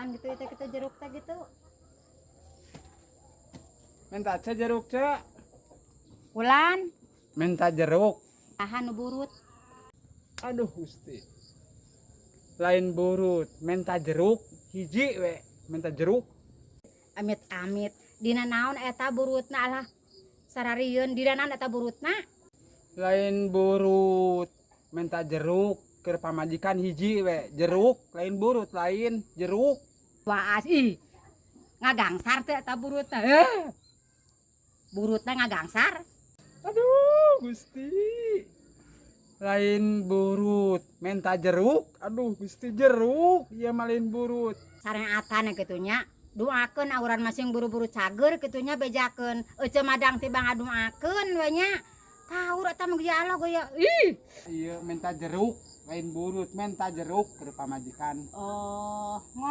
Burutan gitu itu kita jeruk teh gitu. Minta aja jeruk, Cek. Kulan. Minta jeruk. Tahan nu burut. Aduh, Gusti. Lain burut, minta jeruk hiji we, minta jeruk. Amit amit. Dina naon eta burutna lah. Sararieun dina naon eta burutna? Lain burut, minta jeruk ke pamajikan hiji we, jeruk, lain burut, lain jeruk. Waas ih. Ngagangsar teh eta burutna. Eh. Burutna ngagangsar. Aduh, Gusti. Lain burut, minta jeruk. Aduh, Gusti, jeruk, ieu mah lain burut. Sareatan kitu nya. Doakeun auran masing buru-buru cager kitu nya, bejakeun. Ece madang tibang ngadoakeun we nya. Tahu eta mah ya Allah goya. Ih. Iya, minta jeruk, lain burut, minta jeruk ke pamajikan. Oh, ngomong.